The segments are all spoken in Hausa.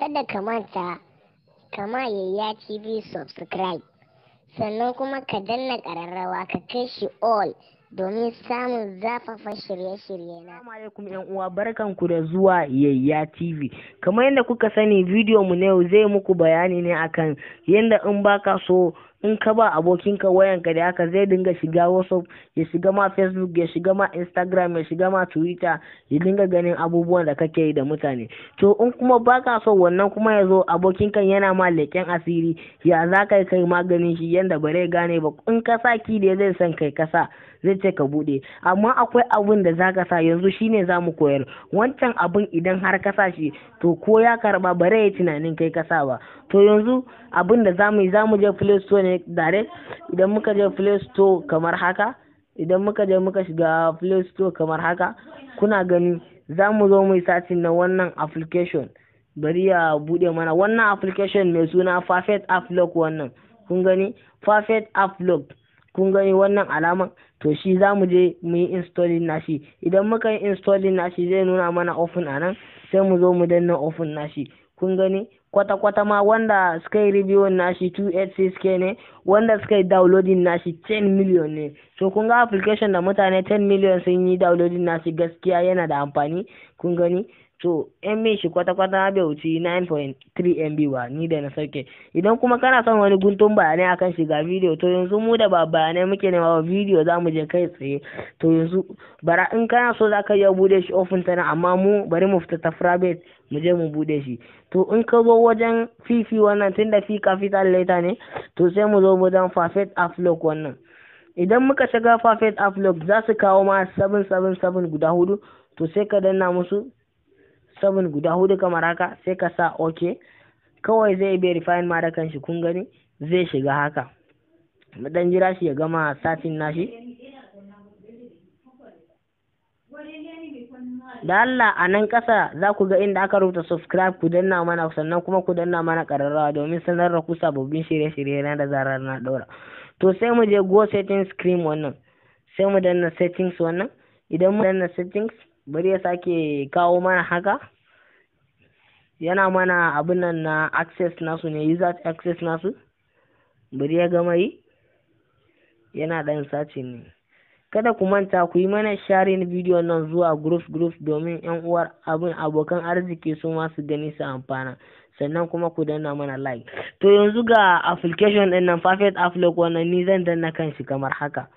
Kada ka manta kama Yayya TV subscribe, sannan kuma ka danna ƙararrawa ka kai shi all domin samun zafafan shirye-shirye na. Assalamu alaikum yan uwa, barkanku da zuwa Yayya TV. Kamar yadda kuka sani, bidiyo mu na yau zai muku bayani ne akan yadda in baka so in ka ba abokinka wayanka da haka zai dinga shiga WhatsApp, ya shiga ma Facebook, ya shiga ma Instagram, ya shiga ma Twitter, ya dinga ganin abubuwan da kake yi da mutane. To in kuma baka so wannan kuma ya zo abokinka yana ma leƙen asiri, ya za ka kai maganin shi yanda bare gane ba? In ka sa ki da zai san kai kasa, zai ce ka bude. Amma akwai abun da zaka sa, yanzu shine zamu koyar. Wancan abun idan har ka sa shi, to ko ya karba bare ya tunanin kai ka sa ba. To yanzu abun da zamu yi, zamu je Play Store ne direct. Idan muka je Play Store kamar haka, idan muka je muka shiga Play Store kamar haka, kuna gani zamu zo mu yi searching na wannan application. Bari ya bude mana wannan application mai suna Perfect App Lock wannan. Kun gani, Perfect App Lock, kun gani wannan alaman? To shi za mu je mu yi installing nashi. Idan muka yi installing nashi, zai nuna mana open a nan, sai mu zo mu danna open nashi. Kun gani, kwata-kwata ma wanda suka yi review nashi 286K ne, wanda suka yi downloading nashi 10 million ne. So kun ga application da mutane 10 million sun yi downloading nashi, gaskiya yana da amfani. Kun gani, to MB shi kwata-kwata bai wuci 9.3 MB ba, ni da na sauke. Idan kuma kana son wani guntun bayanai akan shiga bidiyo, to yanzu mu da ba bayanai muke nema ba, bidiyo za mu je kai tsaye. To yanzu bara in kana so za ka iya bude shi open ta nan, amma mu bari mu fita ta private mu je mu bude shi. To in ka zo wajen fifi wannan, tunda fi capital letter ne, to sai mu zo wajen Perfect App Lock wannan. Idan muka shiga Perfect App Lock, za su kawo ma 777 guda hudu. To sai ka danna musu 7 guda hudu kamar haka, sai ka sa OK. Kawai zai verify ma da kanshi. Kun gani, zai shiga haka. Mu dan jira shi ya gama searching nashi. Da Allah, a nan ƙasa za ku ga inda aka rubuta subscribe, ku danna mana, sannan kuma ku danna mana ƙararrawa domin sanar da ku sababbin shirye-shirye na da zarar na ɗaura. To sai mu je go settings screen wannan, sai mu danna settings wannan. Idan mu danna settings, bari ya sake kawo mana haka, yana mana abin nan na access nasu ne, user access nasu. Bari ya gama yi, yana ɗan searching ne. Kada ku manta ku yi mana sharing bidiyon nan zuwa group group domin yan uwar abin abokan arziki su ma su gani su amfana, sannan kuma ku danna mana like. To yanzu ga application din nan, Perfect App Lock wannan, ni zan danna kanshi kamar haka.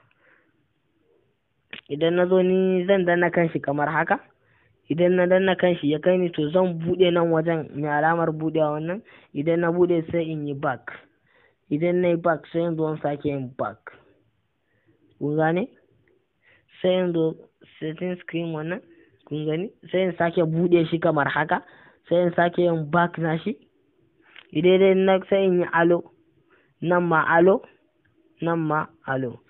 Idan na zo, ni zan danna kanshi kamar haka. Idan na danna kanshi ya kai ni, to zan buɗe nan wajen mai alamar buɗewa wannan. Idan na buɗe, sai in yi back. Idan na yi back, sai in zo in sake yin back. Kun gane? Sai in zo setting screen wannan. Kun gani, sai in sake buɗe shi kamar haka, sai in sake yin back na shi. Idan dai na sai in yi allow nan ma, allow nan ma, allow.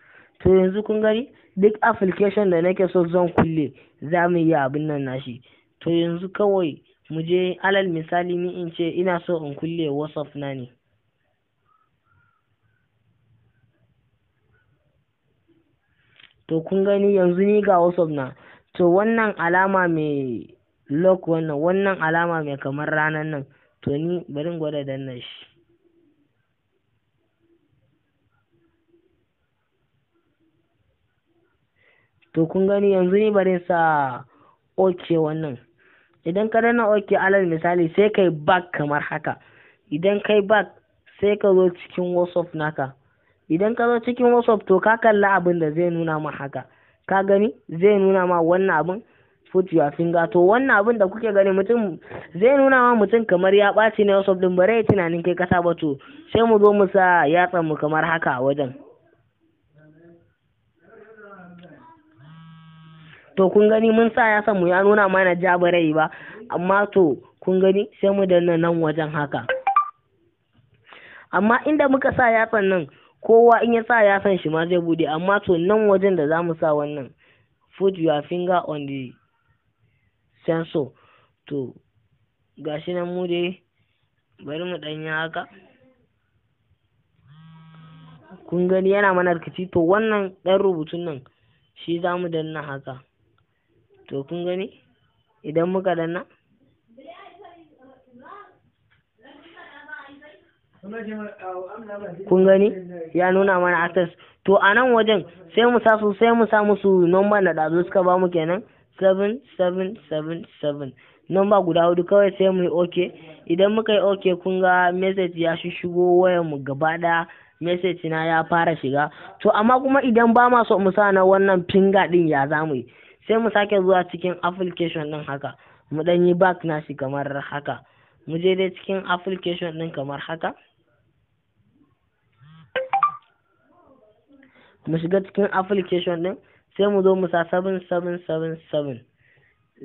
To yanzu kun gani, duk application da nake so zan kulle, za mu yi abin nan nashi. To yanzu kawai mu je, alal misali ni in ce ina so in kulle WhatsApp na ne. To kun gani, yanzu ni ga WhatsApp na. To wannan alama mai lock wannan, wannan alama mai kamar ranar nan, to ni bari in gwada danna shi. To kun gani, yanzu ni bari sa OK wannan. Idan ka danna OK, alal misali sai kai back kamar haka. Idan kai back, sai ka zo cikin WhatsApp naka. Idan ka zo cikin WhatsApp, to ka kalla abin da zai nuna ma haka. Ka gani, zai nuna ma wannan abin, put your finger. To wannan abin da kuke gani, mutum zai nuna ma mutum kamar ya ɓaci ne WhatsApp din, bare ya tunanin kai kasa ba. To sai mu zo mu sa yatsan mu kamar haka a wajen. To kun gani, mun sa yatsan mu, ya nuna mana ja, bare ba. Amma to kun gani, sai mu danna nan wajen haka. Amma inda muka sa yatsan nan, kowa in ya sa yatsan shi ma zai bude. Amma to nan wajen da zamu sa wannan put your finger on the sensor, to gashi nan, mu dai bari mu ɗan yi haka. Kun gani, yana mana rikici. To wannan ɗan rubutun nan shi za mu danna haka. To kun gani, idan muka danna, Kun gani, ya nuna mana access. To a nan wajen sai mu sa su, sai mu sa musu number da ɗazu suka ba mu kenan, 7777, number guda hudu kawai. Sai mu yi OK. Idan muka yi OK, kun ga message ya shigo wayar mu gaba ɗaya, message na ya fara shiga. To amma kuma idan ba ma so mu sa na wannan finger din, ya za mu yi? Sai mu sake zuwa cikin application din haka, mu dan yi back nashi kamar haka. Mu je dai cikin application din kamar haka, mu shiga cikin application din, sai mu zo mu sa 7777.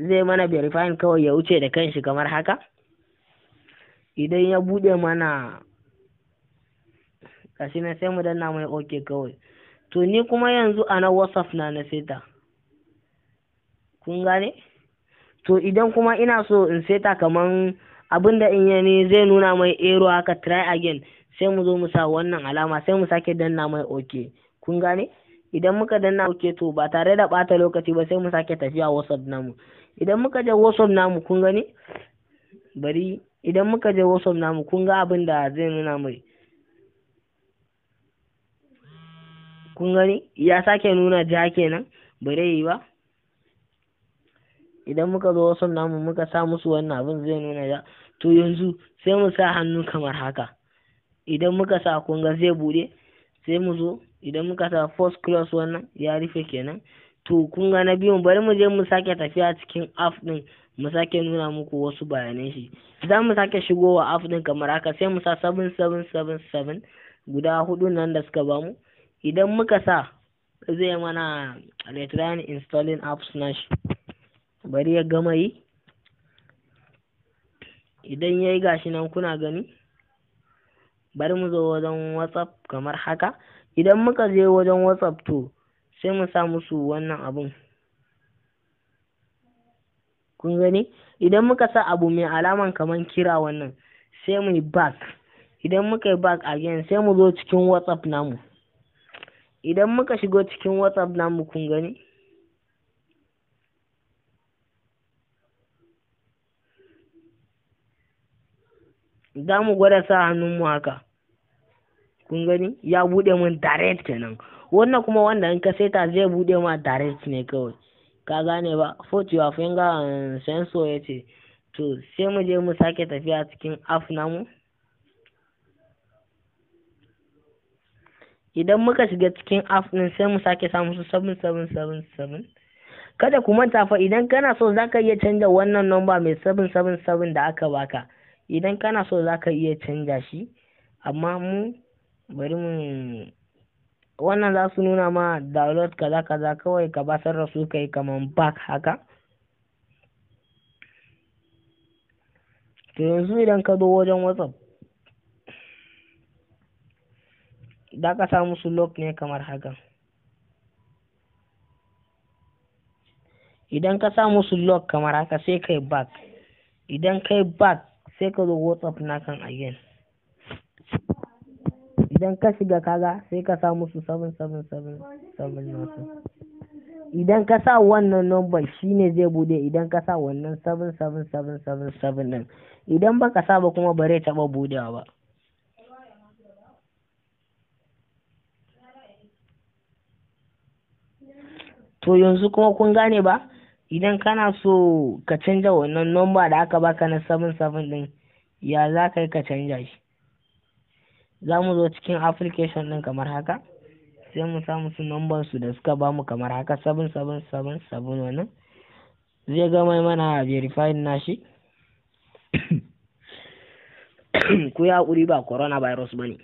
Zai mana verifying kawai ya wuce da kanshi kamar haka. Idan ya bude mana, gashi nan, sai mu danna mai OK kawai. To ni kuma yanzu a na WhatsApp na na seta, kun gane? To idan kuma ina so in seta kaman abinda in yani zai nuna mai error haka, try again, sai mu zo mu sa wannan alama, sai mu sake danna mai OK. Kun gane? Idan muka danna OK, to ba tare da bata lokaci ba sai mu sake tafiya WhatsApp namu. Idan muka je WhatsApp namu, kun gani, bari, idan muka je WhatsApp namu, kun ga abin da zai nuna mai. Kun gani, ya sake nuna ja kenan, bare yi ba. Idan muka zo WhatsApp namu muka sa musu wannan abin, zai nuna ja. To yanzu sai mu sa hannu kamar haka. Idan muka sa, kun ga zai bude. Sai mu zo, idan muka sa force close, wannan ya rufe kenan. To kun ga na biyun. Bari mu je mu sake tafiya cikin app din, mu sake nuna muku wasu bayanan shi. Za mu sake shigowa app din kamar haka, sai mu sa 7777 guda hudu nan da suka bamu. Idan muka sa, zai mana retrying installing apps nashi. Bari ya gama yi. Idan ya yi, gashi nan kuna gani. Bari mu zo wajen WhatsApp kamar haka. Idan muka je wajen WhatsApp, to sai mu sa musu wannan abun. Kun gani, idan muka sa abu mai alaman kaman kira wannan, sai mu yi back. Idan muka yi back again, sai mu zo cikin WhatsApp namu. Idan muka shigo cikin WhatsApp namu, kun gani, za mu gwada sa hannunmu haka. Kun gani, ya buɗe mun direct kenan. Wannan kuma wanda in ka saita zai buɗe ma direct ne kawai, ka gane ba? Put your finger on sensor, ya ce. To sai mu je mu sake tafiya cikin app namu. Idan muka shiga cikin app din, sai mu sake samu su 7777. Kada ku manta fa, idan kana so zaka iya canja wannan number mai 777 da aka baka. Idan kana so zaka iya canja shi, amma mu bari mu wannan. Za su nuna ma download kaza kaza, kawai ka basar da su, kai kaman back haka. To yanzu idan ka zo wajen WhatsApp, za ka sa musu lock ne kamar haka. Idan ka sa musu lock kamar haka, sai kai back. Idan kai back, sai ka zo WhatsApp nakan again. Idan ka shiga, kaga sai ka sa musu 7777 nasu. Idan ka sa wannan number, shine zai bude. Idan ka sa wannan 77777 din, idan baka sa ba kuma, bare taba budewa ba. To yanzu kuma kun gane ba? Idan kana so ka canja wannan number da aka baka na 77 din, ya za ka yi ka canja shi? Za mu zo cikin application din kamar haka, sai mu sa musu number su da suka bamu kamar haka, 7777. Wannan zai gama mana verified nashi. Ku yi haƙuri, ba coronavirus ba ne.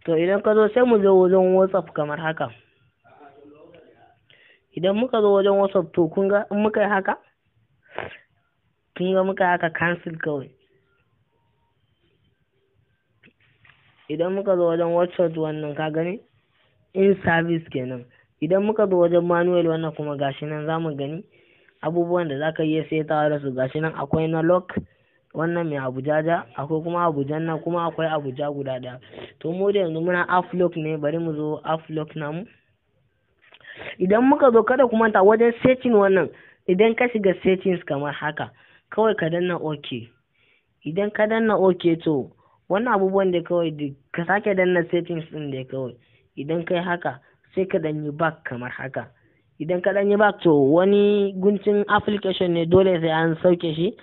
To idan ka zo, sai mu zo wajen WhatsApp kamar haka. Idan muka zo wajen WhatsApp, to kun ga in muka yi haka, kun ga muka yi haka, cancel kawai. Idan muka zo wajen WhatsApp wannan, ka gani, in service kenan. Idan muka zo wajen manual wannan kuma, gashi nan zamu gani abubuwan da zaka iya setawa da su. Gashi nan akwai na lock, wannan mai abuja ja, akwai kuma abujan nan, kuma akwai abuja guda ɗaya. To mu da yanzu muna app lock ne. Bari mu zo app lock namu. Idan muka zo, kada ku manta wajen setting wannan. Idan ka shiga settings kamar haka, kawai ka danna OK. Idan ka danna OK, to wannan abubuwan da kawai ka sake danna settings ɗin da kawai. Idan kai haka, sai ka danyi back kamar haka. Idan ka danyi back, to wani guntun application ne dole sai an sauke shi.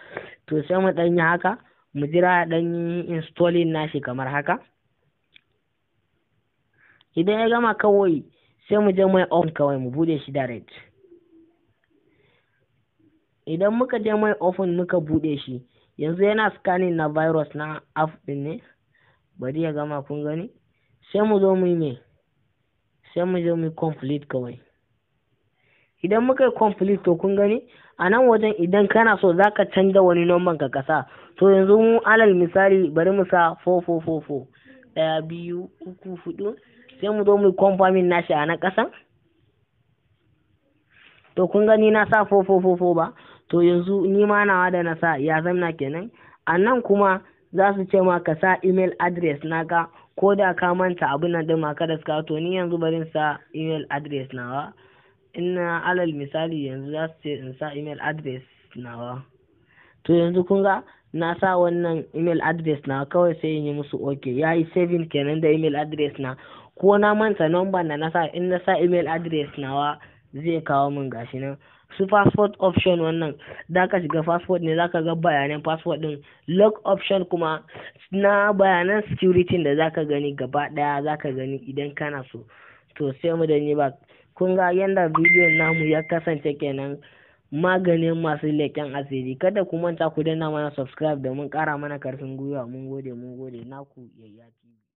To sai mu danyi haka, mu jira danyi installing nashi kamar haka. Idan ya gama, kawai sai mu je mai on, kawai mu bude shi direct. Idan muka je mai open muka bude shi, yanzu yana scanning na virus na app din ne. Bari ya gama. Kun gani, sai mu zo mu yi me? Sai mu je mu yi complete kawai. Idan muka yi complete, to kun gani a nan wajen, idan kana so za ka canza wani number ka kasa. To yanzu mu alal misali bari mu sa 4444, ɗaya, biyu, uku, hudu. Sai mu zo mu yi confirming nashi a nan ƙasan. To kun gani, na sa 4444 ba? To yanzu ni ma nawa da na sa ya zamna kenan. A nan kuma za su ce ma ka sa email address naka, ko da ka manta abin nan din ma kada su. To ni yanzu bari sa email address nawa. Ina alal misali yanzu za su ce in sa email address nawa. To yanzu kun ga na sa wannan email address na, kawai sai in yi musu OK. Ya yi saving kenan da email address na. Ko na manta number na na sa, in na sa email address nawa zai kawo min. Gashi nan su password option, wannan da ka shiga password ne, zaka ga bayanan password din. Lock option kuma na bayanan security da zaka gani gaba daya, zaka gani idan kana so. To sai mu danyi ba. Kun ga yanda bidiyon namu ya kasance kenan, maganin masu leƙen asiri. Kada ku manta ku danna mana subscribe domin ƙara mana karfin gwiwa. Mun gode, mun gode. Naku Yayya TV.